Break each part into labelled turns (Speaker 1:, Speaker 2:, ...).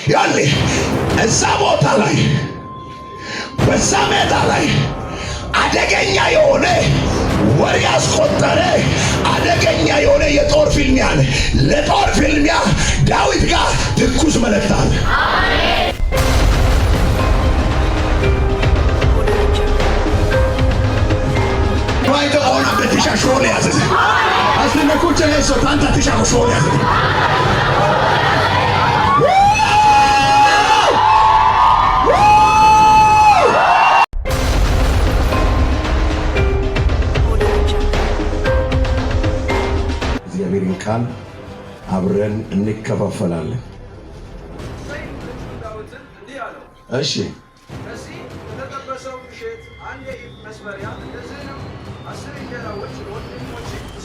Speaker 1: ያኔ እዛ ቦታ ላይ በዛ ሜዳ ላይ አደገኛ የሆነ ወር ያስቆጠረ አደገኛ የሆነ የጦር ፍልሚያ አለ። ለጦር ፍልሚያ ዳዊት ጋር ትኩስ መልእክት አለ። እግዚአብሔርን ቃል አብረን እንከፋፈላለን። እሺ፣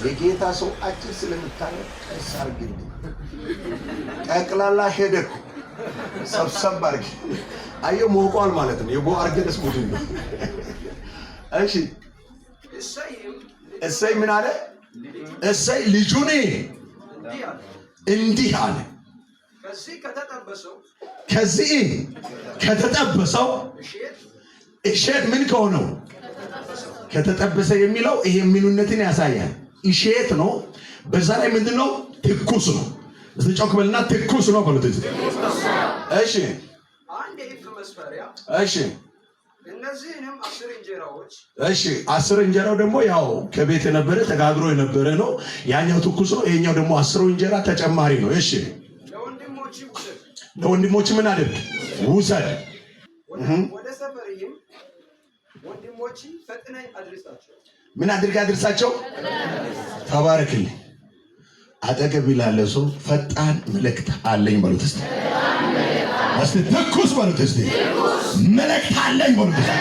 Speaker 1: የጌታ ሰው አጭር ስለምታረቅ ቀስ አርግልኝ። ጠቅላላ ሄደኩ ሰብሰብ አርግ። አየህ ሞቋል ማለት ነው። የቦ አርገደስ ቡድን ነው። እሺ፣ እሰይ ምን አለ? እሰይ ልጁን እንዲህ አለ፣ ከዚህ ከተጠበሰው እሸት ምን ከሆነው ከተጠበሰ የሚለው ይሄ ምኑነትን ያሳያል። እሸት ነው። በዛ ላይ ምንድነው? ትኩስ ነው። እስቲ ጮክ በልና ትኩስ ነው በሉት። እሺ፣ እሺ
Speaker 2: እነዚህንም 10 እንጀራዎች
Speaker 1: እሺ፣ 10 እንጀራው ደግሞ ያው ከቤት የነበረ ተጋግሮ የነበረ ነው። ያኛው ትኩስ ነው፣ ይሄኛው ደግሞ 10 እንጀራ ተጨማሪ ነው። እሺ፣
Speaker 2: ለወንድሞች ውሰድ።
Speaker 1: ለወንድሞች ምን አድርግ? ውሰድ።
Speaker 2: ወደ ሰፈርህም ወንድሞች ፈጥነህ አድርሳቸው።
Speaker 1: ምን አድርግ? አድርሳቸው። ተባረክልኝ። አጠገብ ላለ ሰው ፈጣን መልእክት አለኝ በሉት እስቲ። እስቲ ትኩስ በሉት እስቲ። መልእክት አለኝ በሉት እስቲ።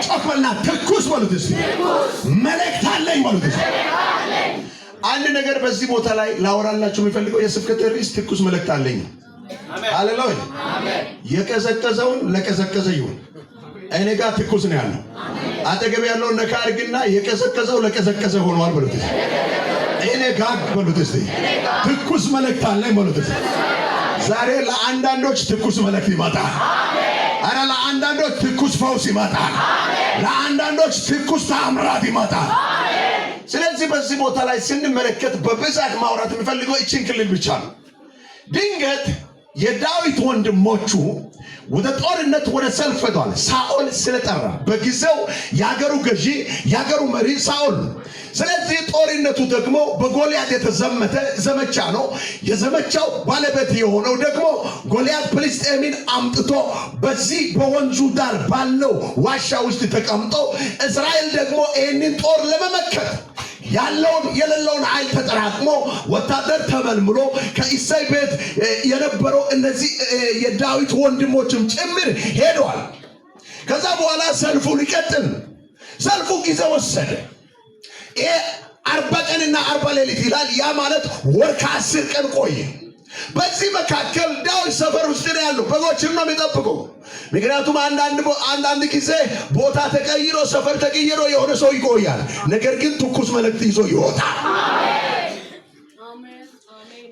Speaker 1: ጮክ በልና ትኩስ በሉት እስቲ። መልእክት አለኝ በሉት እስቲ። አንድ ነገር በዚህ ቦታ ላይ ላወራላችሁ የሚፈልገው የስብከት ርዕስ ትኩስ መልእክት አለኝ። ሃሌሉያ። የቀዘቀዘውን ለቀዘቀዘ ይሁን። እኔ ጋር ትኩስ ነው ያለው። አጠገብ ያለውን ነካ አድርግና የቀዘቀዘው ለቀዘቀዘ ሆኗል በሉት እስቲ። እኔ ጋር በሉት እስቲ። ትኩስ መልእክት አለኝ በሉት እስቲ። ዛሬ ለአንዳንዶች ትኩስ መልእክት ይመጣል። አረ ለአንዳንዶች ትኩስ ፈውስ ይመጣል። ለአንዳንዶች ትኩስ ተአምራት ይመጣል። ስለዚህ በዚህ ቦታ ላይ ስንመለከት በብዛት ማውራት የሚፈልገው ይችን ክልል ብቻ ነው። ድንገት የዳዊት ወንድሞቹ ወደ ጦርነት ወደ ሰልፍ ሄደዋል። ሳኦል ስለጠራ በጊዜው የሀገሩ ገዢ የሀገሩ መሪ ሳኦል ነው። ስለዚህ ጦርነቱ ደግሞ በጎልያድ የተዘመተ ዘመቻ ነው። የዘመቻው ባለቤት የሆነው ደግሞ ጎልያድ ፍልስጤምን አምጥቶ በዚህ በወንዙ ዳር ባለው ዋሻ ውስጥ ተቀምጦ እስራኤል ደግሞ ይህንን ጦር ለመመከት ያለውን የሌለውን ኃይል ተጠራቅሞ ወታደር ተመልምሎ ከእሴይ ቤት የነበረው እነዚህ የዳዊት ወንድሞችም ጭምር ሄደዋል። ከዛ በኋላ ሰልፉ ሊቀጥል ሰልፉ ጊዜ ወሰደ። ይሄ 40 ቀንና 40 ሌሊት ይላል። ያ ማለት ወር ከ10 ቀን ቆየ። በዚህ መካከል ዳዊት ሰፈር ውስጥ ነው ያለው። በጎችን ነው የሚጠብቀው። ምክንያቱም አንዳንድ ጊዜ ቦታ ተቀይሮ ሰፈር ተቀይሮ የሆነ ሰው ይቆያል። ነገር ግን ትኩስ መልእክት ይዞ ይወጣል።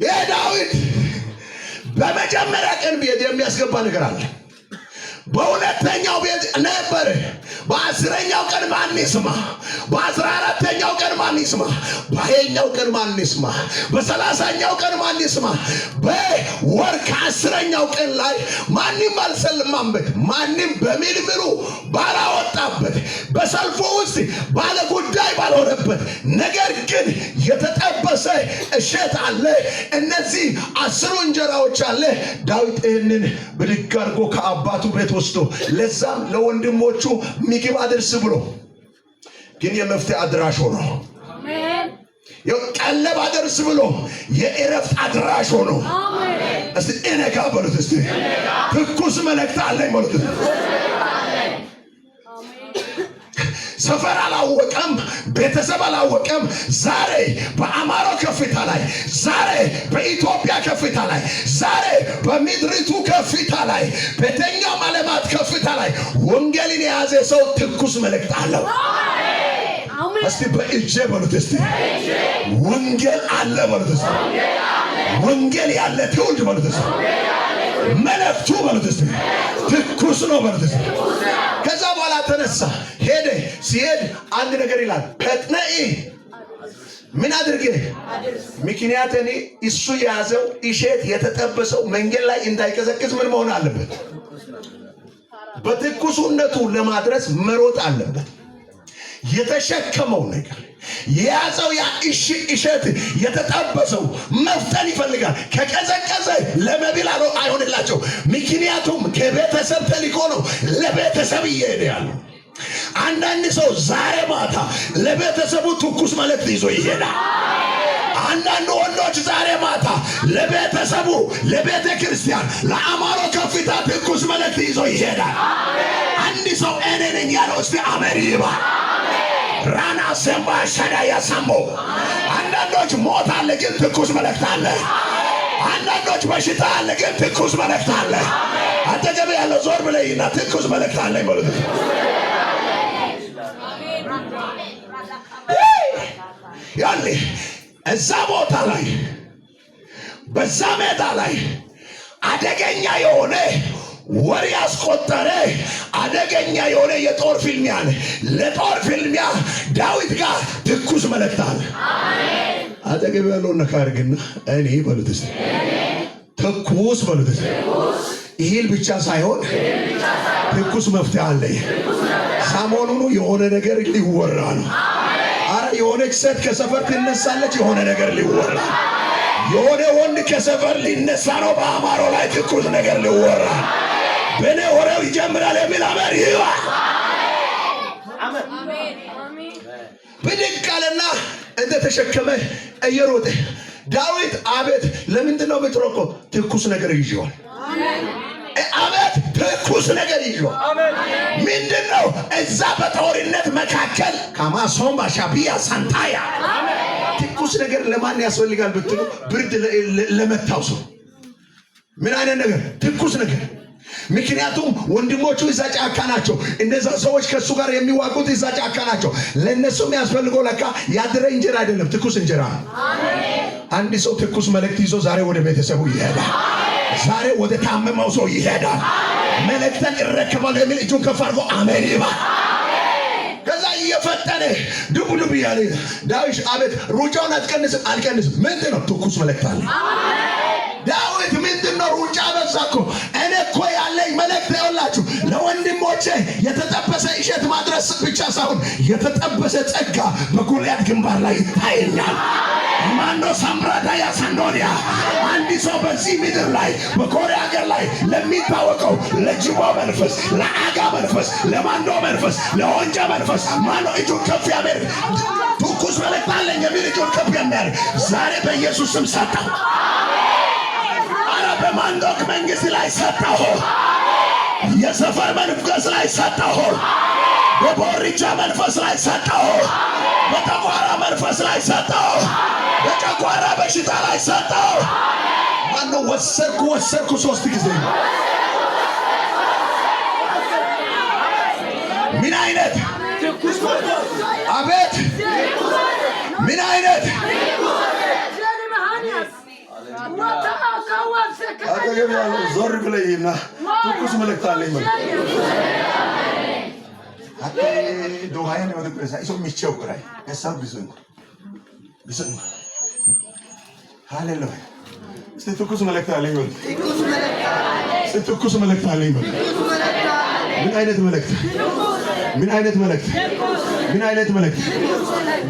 Speaker 1: ይሄ ዳዊት በመጀመሪያ ቀን ቤት የሚያስገባ ነገር አለ። በሁለተኛው ቤት ነበር። በ10ኛው ቀን ማን ይስማ? በ14ኛው ቀን ማን ይስማ? በ20ኛው ቀን ማን ይስማ? በ30ኛው ቀን ማን ይስማ? በወር ከ10ኛው ቀን ላይ ማንም አልሰማበት፣ ማንም በምልምሉ ባላወጣበት፣ በሰልፉ ውስጥ ባለ ጉዳይ ባልሆነበት፣ ነገር ግን የተጠበሰ እሸት አለ። እነዚህ 10 እንጀራዎች አለ። ዳዊት ይህንን ብድግ አድርጎ ከአባቱ ቤት ወስዶ ለዛም ለወንድሞቹ ምግብ አድርስ ብሎ ግን የመፍትሄ አድራሽ ሆኖ ቀለብ አድርስ ብሎ የእረፍት አድራሽ ሆኖ እስቲ እኔ ጋር በሉት እስቲ ትኩስ መልእክት አለኝ በሉት። ሰፈር አላወቀም፣ ቤተሰብ አላወቀም። ዛሬ በአማራ ከፍታ ላይ፣ ዛሬ በኢትዮጵያ ከፍታ ላይ፣ ዛሬ በምድሪቱ ከፍታ ላይ፣ በየትኛውም ዓለማት ከፍታ ላይ ወንጌልን የያዘ ሰው ትኩስ መልእክት አለው። እስቲ በእጄ በሉት እስቲ ወንጌል አለ በሉት እስቲ ወንጌል ያለ ትውልድ በሉት እስቲ። መልእክቱ በሉት እስቲ ትኩስ ነው በሉት እስቲ። ከዛ በኋላ ተነሳ ሄደ። ሲሄድ አንድ ነገር ይላል፣ ፈጥነህ ምን አድርጌ ምክንያት እኔ እሱ የያዘው እሸት የተጠበሰው መንገድ ላይ እንዳይቀዘቅዝ ምን መሆን አለበት? በትኩሱነቱ ለማድረስ መሮጥ አለበት። የተሸከመው ነገር የያዘው ያ እሸት የተጠበሰው መፍጠን ይፈልጋል። ከቀዘቀዘ ለመብል አይሆንላቸው። ምክንያቱም ከቤተሰብ ተልኮ ነው ለቤተሰብ እየሄደ ያለው። አንዳንድ ሰው ዛሬ ማታ ለቤተሰቡ ትኩስ መልእክት ይዞ ይሄዳል። አንዳንድ ወንዶች ዛሬ ማታ ለቤተሰቡ፣ ለቤተ ክርስቲያን፣ ለአማሮ ከፍታ ትኩስ መልእክት ይዞ ይሄዳል። አንድ ሰው እኔ ነኝ ያለው እስቲ አሜን ይባል። ራና ሰምባ ሸዳ ያሳምቦ። አንዳንዶች ሞት አለ ግን ትኩስ መልእክት አለ። አንዳንዶች በሽታ አለ ግን ትኩስ መልእክት አለ። አጠገብ ያለው ዞር ብለይና ትኩስ መልእክት አለ ይበሉት። ያኔ እዛ ቦታ ላይ በዛ ሜዳ ላይ አደገኛ የሆነ ወር ያስቆጠረ አደገኛ የሆነ የጦር ፍልሚያ አለ። ለጦር ፍልሚያ ዳዊት ጋር ትኩስ መልእክት አለ። አጠገብ ያለውን ነካ አድርግና እኔ በሉት እስቲ ትኩስ በሉት እስቲ። እህል ብቻ ሳይሆን ትኩስ መፍትሄ አለ። ሰሞኑን የሆነ ነገር ሊወራ ነው። አረ የሆነች ሴት ከሰፈር ትነሳለች፣ የሆነ ነገር ሊወራ። የሆነ ወንድ ከሰፈር ሊነሳ ነው። በአማሮ ላይ ትኩስ ነገር ሊወራ በእኔ ወሬው ይጀምራል የሚል አሜን ይዋ። ብድግ አለና እንደተሸከመ እየሮጠ ዳዊት አቤት፣ ለምንድን ነው የምትሮጠው? ትኩስ ነገር ይዤዋል። አቤት ትኩስ ነገር ይዤዋል። ምንድን ነው? እዛ በጦርነት መካከል ካማሶምባ ሻቢያ ሳንታያ ትኩስ ነገር ለማን ያስፈልጋል ብትሉ፣ ብርድ ለመታው ሰው። ምን አይነት ነገር? ትኩስ ነገር። ምክንያቱም ወንድሞቹ እዛ ጫካ ናቸው። እነዛ ሰዎች ከእሱ ጋር የሚዋጉት እዛ ጫካ ናቸው። ለእነሱ የሚያስፈልገው ለካ ያደረ እንጀራ አይደለም፣ ትኩስ እንጀራ ነው። አንድ ሰው ትኩስ መልእክት ይዞ ዛሬ ወደ ቤተሰቡ ይሄዳል። ዛሬ ወደ ታመመው ሰው ይሄዳል። መልእክትን እረከባለሁ የሚል እጁን ከፍ አድርጎ አሜን ይባል። ከዛ እየፈጠነ ዱብ ዱብ እያለ ዳዊት አቤት፣ ሩጫውን አትቀንስም? አልቀንስም። ምንድን ነው? ትኩስ መልእክት አለ። ዳዊት ምንድን ነው? ሩጫ በዛ እኮ። እኔ እኮ ያለኝ መልእክት ይኸውላችሁ፣ ለወንድሞቼ የተጠበሰ እሸት ማድረስ ብቻ ሳይሆን የተጠበሰ ጸጋ በጎልያድ ግንባር ላይ ይታየኛል። ማኖ ሳምራዳ ያሳንዶኒያ። አንድ ሰው በዚህ ምድር ላይ በኮሪያ ሀገር ላይ ለሚታወቀው ለጅቦ መንፈስ፣ ለአጋ መንፈስ፣ ለማንዶ መንፈስ፣ ለወንጃ መንፈስ ማኖ እጁን ከፍ ያደርግ። ትኩስ መልእክት አለኝ የሚል እጁን ከፍ የሚያደርግ ዛሬ በኢየሱስ ስም ሰጠው። አረ በማንዶክ መንግስት ላይ ሰጠሁ። የሰፈር መንፈስ ላይ ሰጠሁ። በቦሪቻ መንፈስ ላይ ሰጠሁ። በጠቋራ መንፈስ ላይ ሰጠሁ። በጨጓራ በሽታ ላይ ሰጠሁ። ማነው ወሰድኩ ወሰድኩ ሶስት ጊዜ። ምን አይነት አቤት! ምን አይነት አጠገብ ያለው ዞር ብለይና ትኩስ መልእክት አለኝ በል። ዶሃያን iso micheu kuray esa bisu bisu ሃሌሉያ። እስቲ ትኩስ መልእክት አለኝ በል። እስቲ ትኩስ መልእክት አለኝ በል። ምን አይነት መልእክት? ምን አይነት መልእክት? ምን አይነት መልእክት?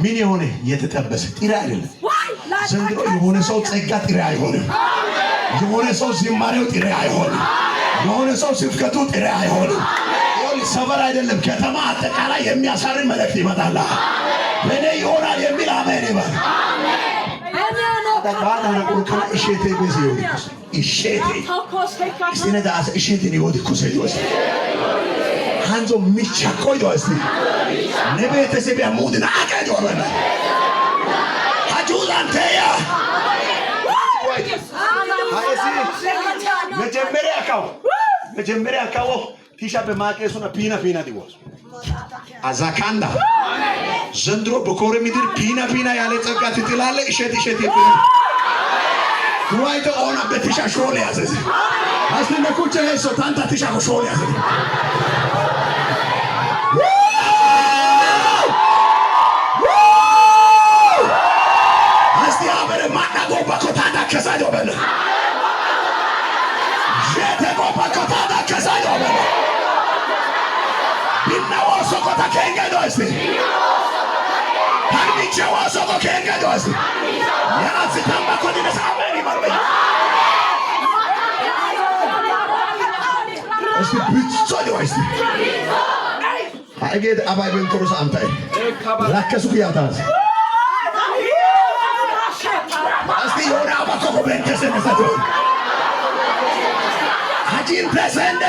Speaker 1: ምን የሆነ የተጠበሰ ጥሬ አይደለም። ዘንድሮ የሆነ ሰው ጸጋ ጥሬ አይሆንም። የሆነ ሰው ዝማሬው ጥሬ አይሆንም። የሆነ ሰው ስብከቱ ጥሬ አይሆንም። ይኸውልህ ሰፈር አይደለም ከተማ አጠቃላይ የሚያሳርን መልእክት ይመጣል። በእኔ ይሆናል የሚል አሜን ይበል። እሼቴ እሼቴ እሼቴን ይወድኩ ሰይወስ hanzo michakoido asti nebeeteseb yamuudina aqedoabana hajuuzanteya መጀመሪያ ካው መጀመሪያ ካው ቲሻ በማቄሱና ፒና ፒና ዲወስ አዛካንዳ ዘንድሮ በኮሬ ምድር ፒና ፒና ያለ ጸጋ ትጥላለ። እሸት እሸት ይጥላል። ድዋይተ ኦና በቲሻ ሾል ያዘዝ አስነኩቸ ሶ ታንታ ትሻኮ ሾል ያዘ። እስቲ አበረ ማና ጎባ ኮታዳ ከሳጆ በለ ጀተ ጎባ ኮታዳ ከሳጆ በለ ቢናወሶ ኮታ ከንገዶ እስቲ ታንሚቼ ወሶ ኮ ከንገዶ እስቲ ያስ ታምባ ኮዲነስ አሜን ይበል። እስቲ ብጾ ዲዋ እስቲ አጌት አባይ በንቶሮስ አምታይ ላከሱ ያታስ እስቲ የሆነ አባኮ በንተሰነሰቶ አጂን ተሰንደ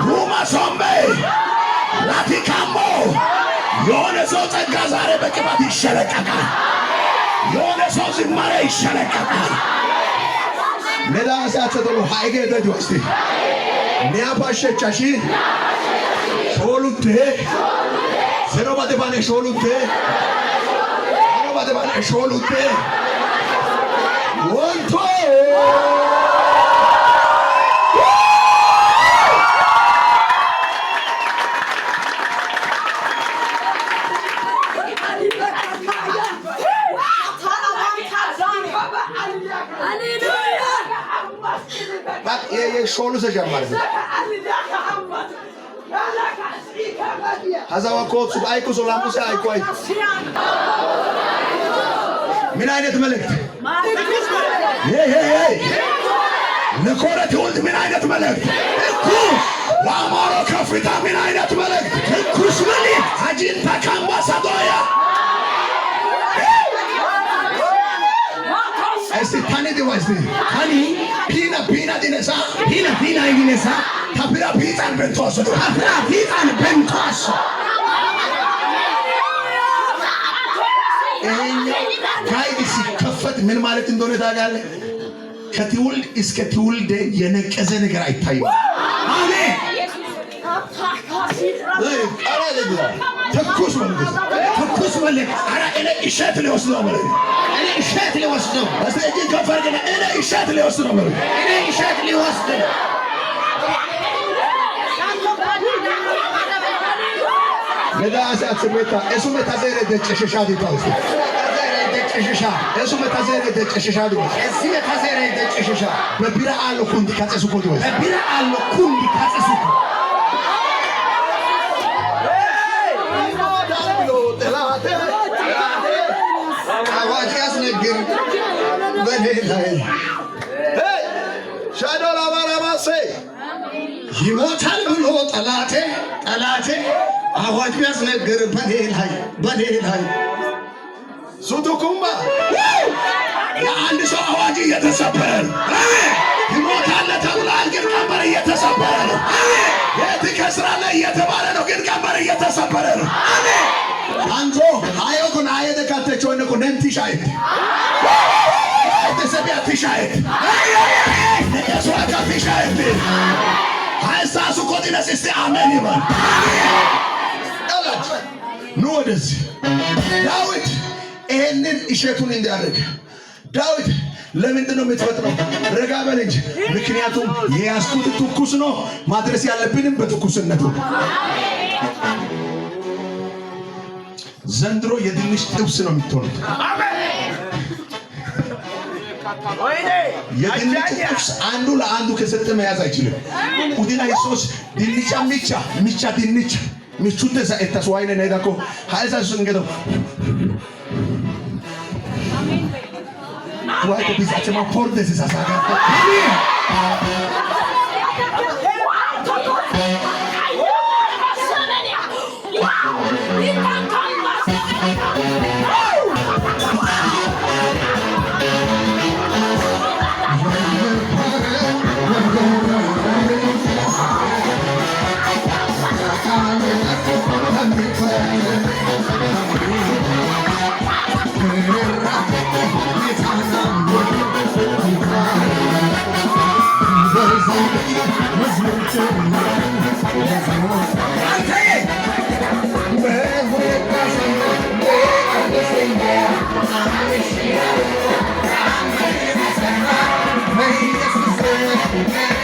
Speaker 1: ሩማ ሶምቤ ላቲካሞ የሆነ ሰው ጸጋ ዛሬ በቅባት ይሸለቀቃል። የሆነ ሰው ዝማሬ ይሸለቀቃል። ነዳሳቸተሎ ሃይጌ ደዲ እስቲ ኒያፓሸቻሺ ሾሉቴ ሴሮባቴባኔ ሾሉቴ ሴሮባቴባኔ ሾሉቴ ወንቶ ሾሉ ሰጃ ማለት ነው። ሀዛዋ ኮ አይኩ ሶላሙሴ አይኩ አይ ምን አይነት መልእክት? ለኮረ ትውልድ ምን አይነት መልእክት? ትኩስ። ለአማሮ ከፍታ ምን አይነት መልእክት? ትኩስ መልእክት። አጂንታ ካምባ ሳዶያ እስቲ ታኒ ዲዋ እስቲ
Speaker 3: ታኒ
Speaker 1: ፒና ፒና ዲነሳ
Speaker 3: ፒና ፒና ዲነሳ
Speaker 1: ታፕራ ፒጻን በንቶሶ
Speaker 3: ታፕራ ፒጻን በንቶሶ።
Speaker 1: ይሄኛው ጋይድ ሲከፈት ምን ማለት እንደሆነ ታውቃለህ? ከትውልድ እስከ ትውልድ የነቀዘ ነገር አይታይም።
Speaker 3: አሜን።
Speaker 1: ትኩስ መልእክት፣
Speaker 3: ትኩስ መልእክት።
Speaker 1: ኧረ እኔ እሸት ሊወስድ ነው ማለት
Speaker 3: እኔ እሸት ሊወስድ ነው።
Speaker 1: እስቲ እጅን ከፍ አድርግና እኔ እሸት ሊወስድ ነው ማለት
Speaker 3: እኔ እሸት ሊወስድ ነው።
Speaker 1: ለዳሳት ቤታ እሱ መታዘረ ደጨሸሻ ዲታውስ
Speaker 3: ደጨሸሻ
Speaker 1: እሱ መታዘረ ደጨሸሻ ዲታውስ
Speaker 3: እሱ መታዘረ ደጨሸሻ
Speaker 1: በቢራ አሎ ኩንዲ ካጸሱ ኮዲ
Speaker 3: በቢራ አሎ ኩንዲ ካጸሱ።
Speaker 1: አዋጅ ያስነግር በኔ ላይ ሻዶላ ባራባሴ ይሞታል ብሎ ጠላቴ ጠላቴ አዋጅ ቢያስነግር በኔ ላይ በኔ ላይ ሱቱኩምባ የአንድ ሰው አዋጅ እየተሰበረ ነው። ይሞታል ተብሏል፣ ግን ቀንበር እየተሰበረ ነው። የት ትከስራለህ እየተባለ ነው፣ ግን ቀንበር እየተሰበረ ነው። አንዞ አዮኩን አየደ ካተቾን ኩ ነንቲሻይት ተሰቢያ ቲሻይት ነየስዋካ ቲሻይት አይሳሱ ኮዲነስ እስቲ አሜን ይበል። ኑ ወደዚህ። ዳዊት ይሄንን እሸቱን እንዲያደርግ ዳዊት ለምንድን ነው የምትፈጥነው? ረጋ በል እንጂ። ምክንያቱም የያዝኩት ትኩስ ነው፣ ማድረስ ያለብንም በትኩስነቱ። ዘንድሮ የድንች ጥብስ ነው የምትሆኑት። የድንች ጥብስ አንዱ ለአንዱ ከሰጠ መያዝ አይችልም። ኡዲና ሶስ ድንቻ ሚቻ ሚቻ ድንች ሚቹተ ዘኤታስ ዋይነ ነዳኮ ሀይሳ ሱንገዶ ዋይተ ቢዛቸማ ፖርደስ ሳሳጋ
Speaker 3: Thank you.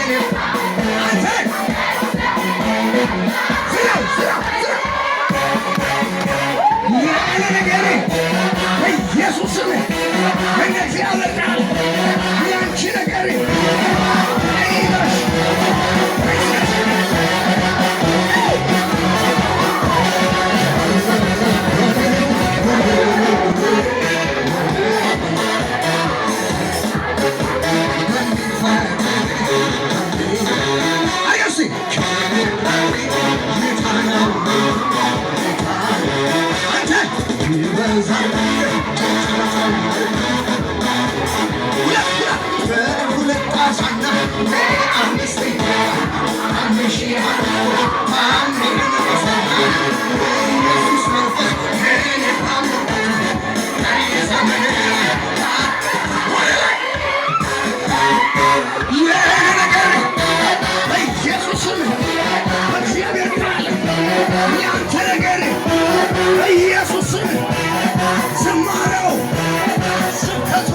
Speaker 3: በኢየሱስ ስም በእግዚአብሔር ቃል ያንቺ ነገር አይዞሽ። አርገሲ አንተ ይህ ነገር በኢየሱስ ስም በእግዚአብሔር ቃል ያንተ ነገር በኢየሱስ ስም ዝማሬው፣ ስብከቱ፣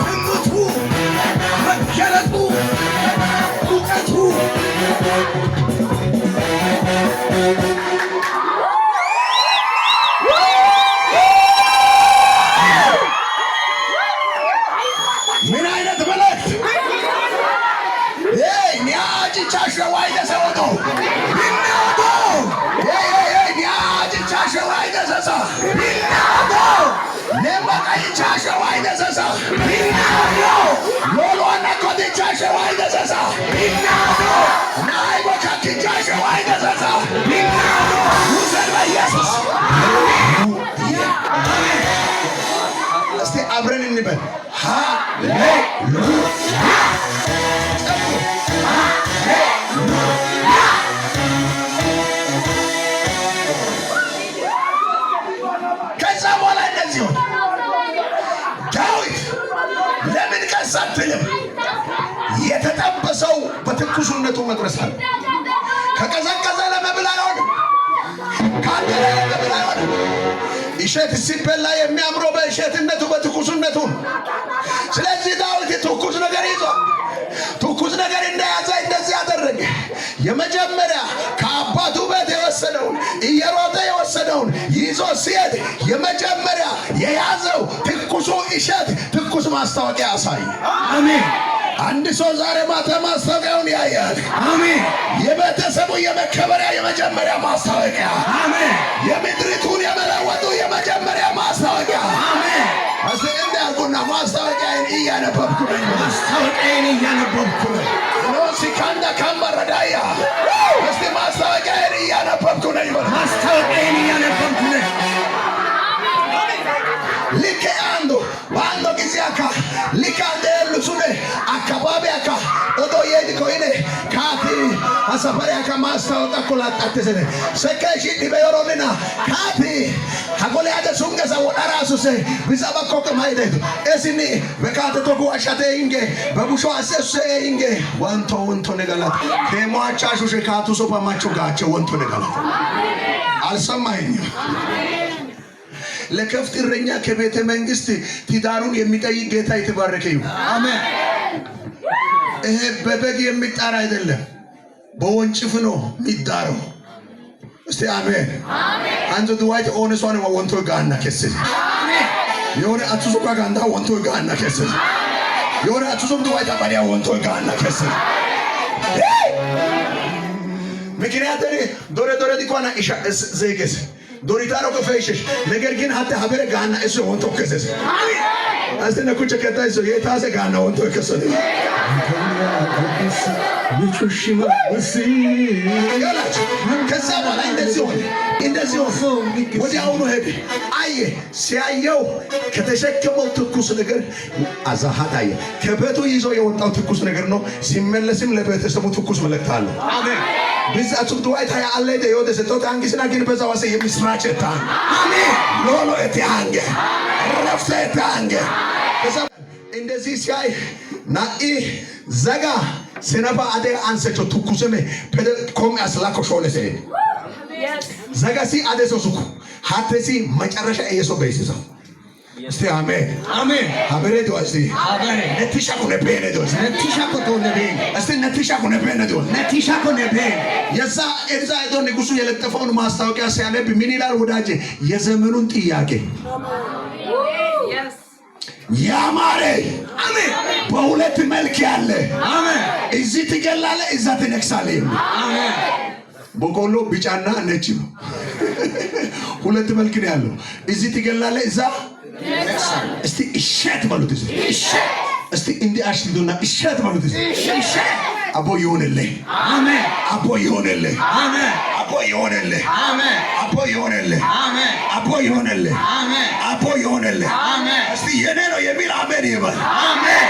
Speaker 3: ትምህርቱ፣ መገለጡ፣ እውቀቱ።
Speaker 1: ምን አይነት መልእክት? ኒያጭቻሸዋይደሰወቶ ቢናቶ ኒያጭቻሸዋይደሰሳ ቢናቶ ነመቀይቻሸዋይደሰሳ ቢናቶ ሎሎነኮትቻሸዋይደሰሳ ቢናቶ ናይቦካኪቻሸዋይደሰሳ ቢናቶ ውሰድ በኢየሱስ። እስቲ አብረን እንበል ሃሌሉያ። ከዛ በኋላ እንደዚህ ሆነ። ዳዊት ለምን ቀስ አትልም? የተጠበሰው በትኩስነቱ መድረስ አለ። ከቀዘቀዘ ለመብል አይሆንም፣ ካደረ ለመብል አይሆንም። እሸት ሲበላ የሚያምረው በእሸትነቱ በትኩስነቱ ነው። ስለዚህ ዳዊት ትኩስ ነገር ይዟል። ትኩስ ነገር እንደያዘ እንደዚህ ያደረገ። የመጀመሪያ ከአባቱ ቤት የወሰደውን፣ እየሮጠ የወሰደውን ይዞ ሲሄድ የመጀመሪያ የያዘው ትኩሱ እሸት ትኩስ ማስታወቂያ አሳየ።
Speaker 3: አሜን።
Speaker 1: አንድ ሰው ዛሬ ማታ ማስታወቂያውን ያያል።
Speaker 3: አሜን።
Speaker 1: የቤተሰቡ የመከበሪያ የመጀመሪያ ማስታወቂያ፣
Speaker 3: አሜን።
Speaker 1: የምድሪቱን የመለወጡ የመጀመሪያ ማስታወቂያ።
Speaker 3: አሜን።
Speaker 1: እስቲ እንዳልኩና ማስታወቂያን እያነበብኩ ነኝ።
Speaker 3: ማስታወቂያዬን እያነበብኩ ነው።
Speaker 1: ሎሲካንዳ ካምበረዳያ እስቲ ማስታወቂያን እያነበብኩ ነኝ በል።
Speaker 3: ማስታወቂያዬን እያነበብኩ ነው።
Speaker 1: ልክ አንዱ በአንዱ ጊዜ አካ ልክ አንደ ሉሱነ አካባቢ አካ ኦዶ የድ ኮይነ ካቲ አሰፈሪ አካ ማስታወቂያ ኮላጣተሰነ ሰከሺ ዲበዮሮንና ካቲ ሀጎልያደ ሱንገሳ ወዳራሱሴ ቢዛባ ኮከ ማይደቱ እስኒ በካተ ቶኩ አሻቴ ኢንጌ በቡሾ አሰሱሴ ኢንጌ ወንቶ ወንቶ ነገላት ከሟቻሹ ካቱ ሶፓማቾ ጋቸው ወንቶ ነገላት። አልሰማኸኝም? ለከፍት እረኛ ከቤተ መንግስት ትዳሩን የሚጠይቅ ጌታ የተባረከ ይሁን።
Speaker 3: አሜን።
Speaker 1: ይሄ በበግ የሚጣራ አይደለም፣ በወንጭፍ ነው የሚዳረው። እስቲ አሜን። አንተ ድዋጅ ኦነሷን ወንቶ ጋና ከስስ የሆነ አቱሱ ጋንዳ ወንቶ ጋና ከስስ የሆነ አቱሱም ድዋጅ አባዲያ ወንቶ ጋና ከስስ። ምክንያት ዶሬ ዶሬ ዲኳና ኢሻ ዜገስ ዶሪታሮ ከፈይሽሽ ነገር ግን ሀተ ሀበረ ጋና እሱ ወንቶ ከሰስ እስቲ ነኩቸ ከታይ ሰው የታሰ ጋና ወንቶ ከሰስ ይላችሁ። ከዛ በኋላ እንደዚህ ሆነ፣ እንደዚህ ሆነ። ወዲያውኑ ሄደ፣ አየ። ሲያየው ከተሸከመው ትኩስ ነገር አዛሃት አየ። ከቤቱ ይዞ የወጣው ትኩስ ነገር ነው። ሲመለስም ለቤተሰቡ ትኩስ መልእክት አለው።
Speaker 3: አሜን።
Speaker 1: ብዛቱ ድዋይታ ያለ የወደ ሰጠው አንግስና ግን በዛ ዋሰ የምስራች እታን
Speaker 3: አሜን።
Speaker 1: ሎሎ እትያንገ ረፍተ እትያንገ። ከዛ እንደዚህ ሲያይ ናኢ ዘጋ ሲነፋ አደ አንሰቾ ትኩስሜ ፔደ ኮም አስላኮ ሾለሴ ዘጋሲ አደ ሶሱኩ ሀቴሲ መጨረሻ ኢየሱስ በይሲሳ። እስቲ አሜን።
Speaker 3: አሜን።
Speaker 1: ሀበሬ ድዋ እስቲ።
Speaker 3: ሀበሬ።
Speaker 1: ነቲሻ ኩነ ቤነ ድዋ እስቲ።
Speaker 3: ነቲሻ ኮቶነቤ።
Speaker 1: እስቲ ነቲሻ ኩነ ቤነ ድዋ።
Speaker 3: ነቲሻ ኮነቤ።
Speaker 1: የዛ እዛ ሄዶ ንጉሱ የለጠፈውን ማስታወቂያ ሲያነብ ምን ይላል ወዳጄ? የዘመኑን ጥያቄ። ያማረ
Speaker 3: አሜን።
Speaker 1: በሁለት መልክ ያለ
Speaker 3: አሜን።
Speaker 1: እዚህ ትገላለህ፣ እዛ ትነግሳለህ የሚል።
Speaker 3: አሜን።
Speaker 1: በቆሎ ቢጫና ነጭ ነው። ሁለት መልክ ነው ያለው። እዚህ ትገላለህ፣ እዛ እስቲ እሸት በሉት። እስቲ እሸት፣ እስቲ እንዲህ አሽትቱና እሸት በሉት። እስቲ
Speaker 3: እሸት።
Speaker 1: አቦ ይሁንልህ፣
Speaker 3: አሜን።
Speaker 1: አቦ ይሁንልህ፣
Speaker 3: አሜን።
Speaker 1: አቦ ይሁንልህ፣
Speaker 3: አሜን።
Speaker 1: አቦ ይሁንልህ፣
Speaker 3: አሜን።
Speaker 1: አቦ ይሁንልህ፣
Speaker 3: አሜን።
Speaker 1: አቦ ይሁንልህ።
Speaker 3: አሜን።
Speaker 1: እስቲ የኔ ነው የሚል አሜን ይበል።
Speaker 3: አሜን።